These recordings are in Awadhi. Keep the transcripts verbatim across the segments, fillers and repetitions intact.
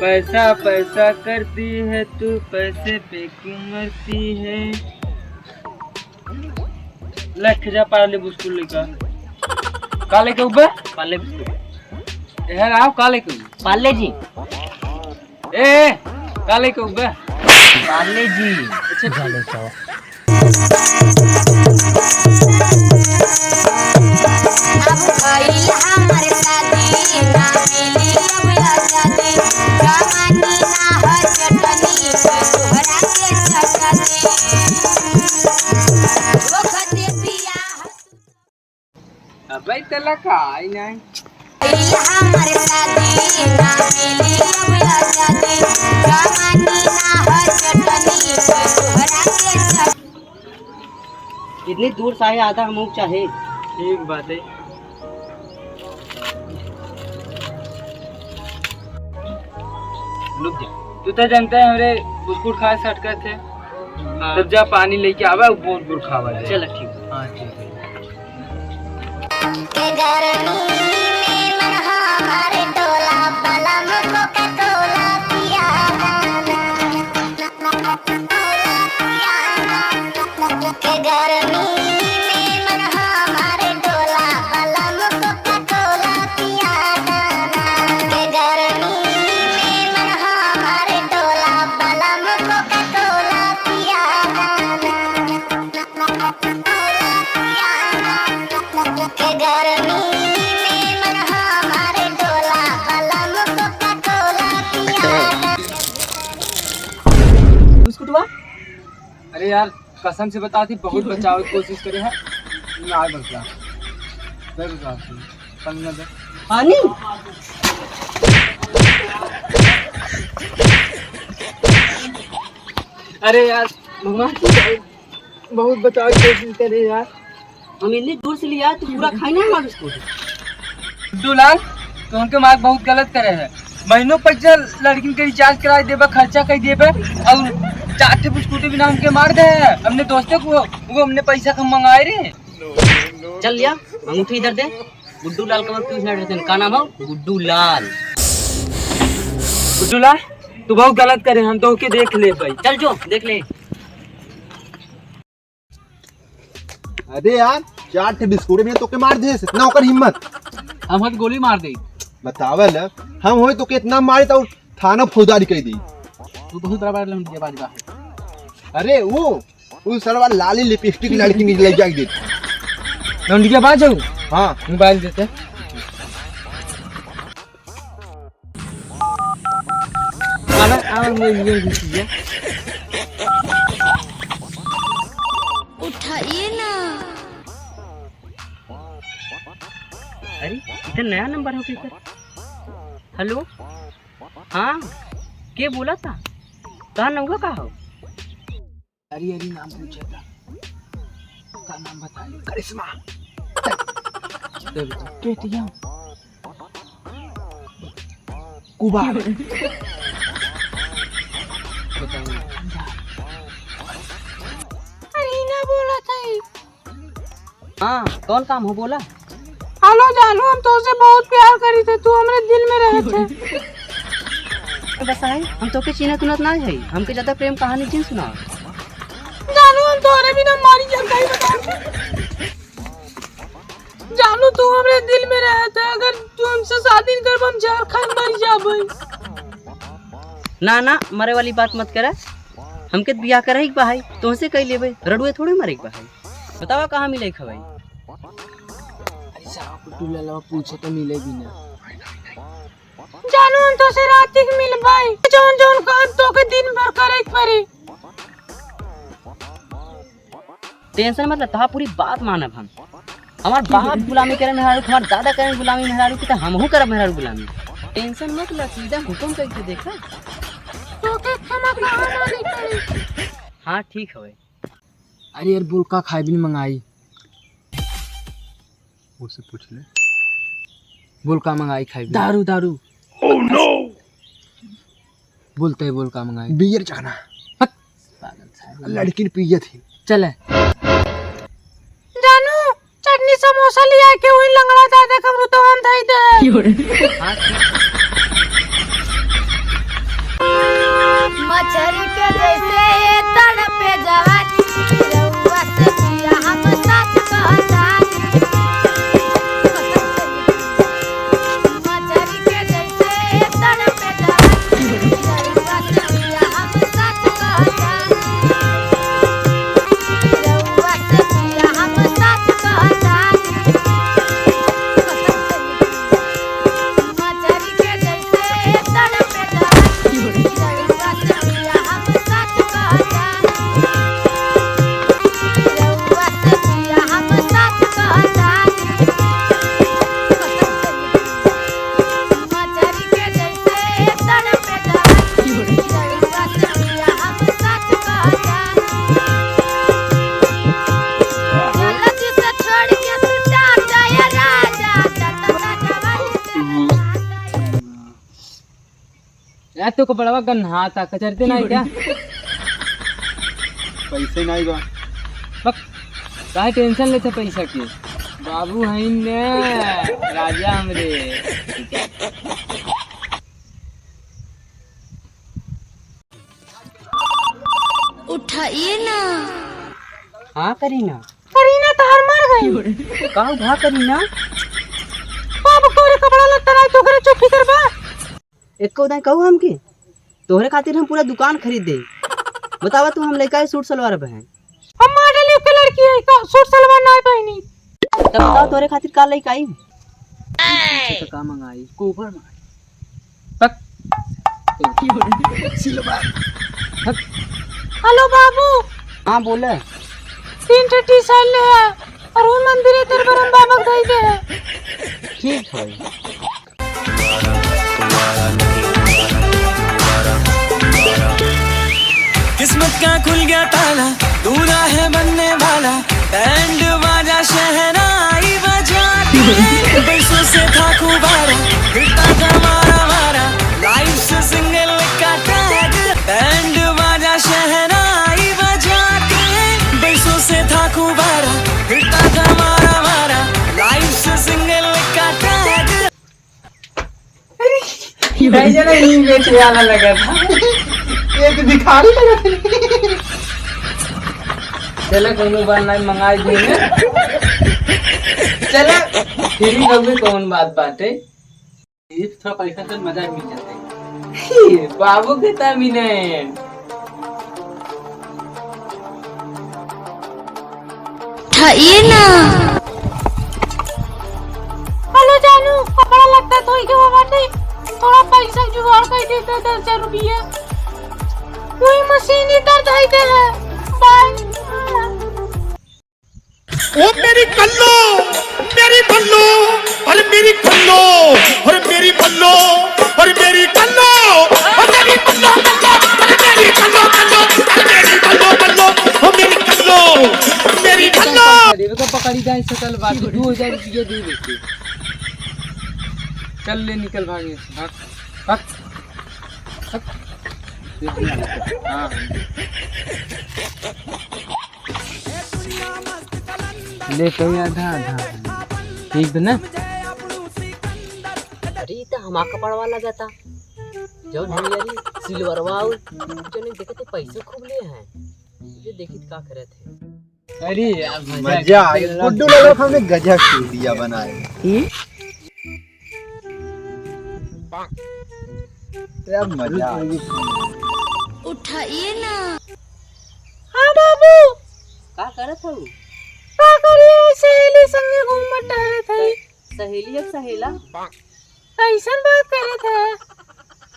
पैसा पैसा करती है तू, पैसे पे क्यों मरती है? लख जा पार्ले बिस्कुट लेकर। का लेके उबे? पार्ले बिस्कुट। ए, यार, आओ, का लेके उबे? पार्ले जी। ए, का लेके उबे? पार्ले जी। अच्छा, ठीक। अब भइल हमर शादी, ना मिली अब आजादी, जवानी ना हो चटनी, तोहरा के चटनी। ओ खते बियाह। अबे तला का आई नहीं। भइल हमर शादी, ना मिली अब आजादी, जवानी ना हो चटनी, तोहरा के चटनी। इतनी दूर से आए, आधा हम चाहे। ठीक बात है। रुक जा, तू तो जानता है हमरे बिस्कुट खाए से अटकत है। हाँ। तब जा पानी लेके आवा, वो बिस्कुट खावा जाए। चल ठीक है। हाँ ठीक है। के गर्मी में मन हमारे डोला, बलम कोका कोला पिया दाना। के गर्मी में मन हमारे डोला, बलम कोका कोला पिया दाना। के गर्मी में मन हमारे डोला, बलम कोका कोला पिया दाना। के गर्मी में मन हमारे डोला, बलम कोका कोला पिया दाना। बिस्कुटवा? अरे यार, कसम से बता थी, बहुत बचावे की कोशिश करे है। ना बचला। दे बचला। पानी ना दे। पानी? अरे यार, भगवान की बहुत बचावे की कोशिश करे यार। हम इतनी दूर से लिया, तू पूरा खाई ना हमारा बिस्कुट। गुड्डू लाल, तू हमके मार बहुत गलत करे है। महीनों पैसा लड़किन के रिचार्ज कराई देबे, खर्चा कई देबे, और चार ठे बिस्कुट बिना हमके मार दे है। अपने दोस्ते को, वो हमने पैसा कम मंगाए रे। चल लिया, अंगूठी इधर दे। गुड्डू लाल का तू इतना डरते हैं। का नाम हो? गुड्डू लाल। गुड्डू लाल, तू बहुत गलत करे, हम तो के देख ले भाई। चल जो, देख ले। अरे यार, चार ठे बिस्कुट में तोके मार दे, इतना ओकर हिम्मत। हम होई तो गोली मार दे। बतावल, हम होई तो कितना मारी तो थाना फौजदारी कई दी। तू बहुत बड़ा बड़ा लौंडिया बाज बा। अरे वो, वो सरवा लाली लिपस्टिक लड़की निकल जाके दे। लौंडिया बाज हो? हाँ। मोबाइल देते। आवा, आवा, मैं ये घुस गया। उठाइए ना। अरे, इधर नया नंबर हो क्या? हेलो, हाँ, के बोला था? कहाँ नौवा का हो? अरे, अरे, नाम पूछे था। का नाम बता? करिश्मा। चल। चल बेटा। पेटीएम। कुबार। बताओ। अरे, ना बोला था। हाँ, कौन काम हो बोला? हेलो जानू, हम तोसे बहुत प्यार करी थे, तू हमरे दिल में रहे थे। तो बस आई, हम तोके चिन्हत उन्हत ना है, हमके ज्यादा प्रेम कहानी जिन सुनाओ। जानू, हम तोरे बिना मरी जाई, बता। जानू, तू हमरे दिल में रहे थे, अगर तू हमसे शादी न करब, हम जहर खा के मर जाबे। ना, ना, मरे वाली बात मत करा। हमके त बियाह करही के बा है, तोहसे कई लेबे, रड़ुए थोड़े मरे के बा है। बतावा कहाँ मिले खवाई? अरे साहब, गुड्डू ललवा पूछे तो मिले भी ना। जानू, हम तोसे रात के मिलबाई, जौन जौन काम तोके दिन भर करे के पड़ी। टेंशन मत ले, तहार पूरी बात मानब हम। हमार बाप गुलामी करे मेहरारू, हमार दादा करे गुलामी मेहरारू की, तो हमहू करब मेहरारू गुलामी। टेंशन मत ले, सीधा हुकुम करके देखा। तोके खाना कहाँ मानी पड़ी? हाँ, ठीक हवे। अरे यार, बोल का खाए बिन मंगाई? उससे पूछ ले। बोल का मंगाई खाए बिन? दारू, दारू। Oh no! बोलते हैं, बोल का मंगाई? बियर चखना। हट। पागल साले। लड़किन पियत ही। चले। जानू, चटनी समोसा लिया के वही लंगड़ा दादा का अमृतवान धई दे। हाँ, ठीक। मछरी के जैसे तड़पे जवानी, रउआ से पिया हम सच कहतानी। मछरी के जैसे तड़पे जवानी, रउआ से पिया हम सच कहतानी। रउआ से पिया हम सच कहतानी। यार, तो कपड़वा गन्हा था, कचरते नहीं क्या? पैसे नहीं बा। बक, काहे tension लेते पैसा के? बाबू हैं ने, राजा हमरे। उठाइए ना। हाँ करीना। करीना तहार मर गई। का भा करीना? बाबू तोरे कपड़ा लत्ता नहीं, तोहरे चुप फिकर बा। एको दाई कहू हमके, तोहरे खातिर हम पूरा दुकान खरीद दे। बतावा तू, हम लइका है सूट सलवार पहन। हम मॉडल युग के लड़की है, का सूट सलवार ना पहनी। तब बताओ तोहरे खातिर का लइका आई? अच्छा, तो का मंगाई? गोबर मंगाई। पक। सिलवा। हट। हेलो बाबू। हाँ, बोले। तीन ठो टी शर्ट ले आ, और वो मंदिर है, तेरे बरम बाबा को दे दे। ठीक है। किस्मत का खुल गया ताला, दूल्हा है बनने वाला। बैंड बाजा शहनाई बजाते हैं, बरसों से था खूबारा, फिरता था मारा मारा, लाइफ से सिंगल का टैग। बैंड बाजा शहनाई बजाते हैं, बरसों से था खूबारा, फिरता था मारा मारा, लाइफ से सिंगल का टैग। अरे, भाई जरा यूं बेचे वाला लगा था। ये तो भिखारी लगा था। चला, कोनो बात नहीं, मंगाई देंगे। चला, फिर भी कौन बात बाटे। ये थोड़ा पैसा से मजा मिल जाता है। बाबू के तामी नहीं। उठाइए ना। हेलो जानू, कपड़ा लत्ता धोई के वो बाटे, थोड़ा पैसा जुगाड़ कर देता, दस हजार रुपया। कोई मशीन इधर धोई दे है। बाय। ओ मेरी कल्लो, मेरी बल्लो, अरे मेरी कल्लो, अरे मेरी बल्लो, अरे मेरी कल्लो, अरे मेरी बल्लो, बल्लो, अरे मेरी कल्लो, कल्लो, अरे मेरी बल्लो, बल्लो, ओ मेरी कल्लो, मेरी बल्लो। अरे, वो तो पकड़ी जाए, सकल बात, दो हजार रुपया दे देते। चल ले, निकल भागे, भाग, भाग, भाग। हाँ। ले कहीं आधा, आधा। ठीक बा ना? अरे, ई त हमार कपड़वा लागता। जौन हम यारी सिलवरवा आउ, जौन देखते पैसा खूब ले हैं। ये देखी त का करत है। अरे यार, मजा मजा आ गया। गुड्डू लोगों को हमने गजब के दिया बनाए। हम्म? क्या मजा आ गया। उठाइए ना। हाँ बाबू। का करत हऊ? का करिए, सहेली संगे घूमत टहरत हई। सहेली अब सहेला? कैसन बात करत है?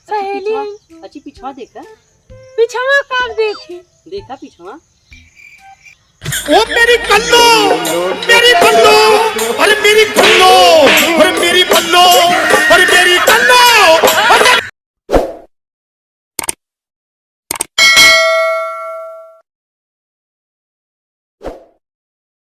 सहेली। पिछवा, अच्छी पिछवा देखा। पिछवा का देखी? देखा पिछवा। ओ मेरी कल्लो, मेरी बल्लो, अरे मेरी कल्लो, अरे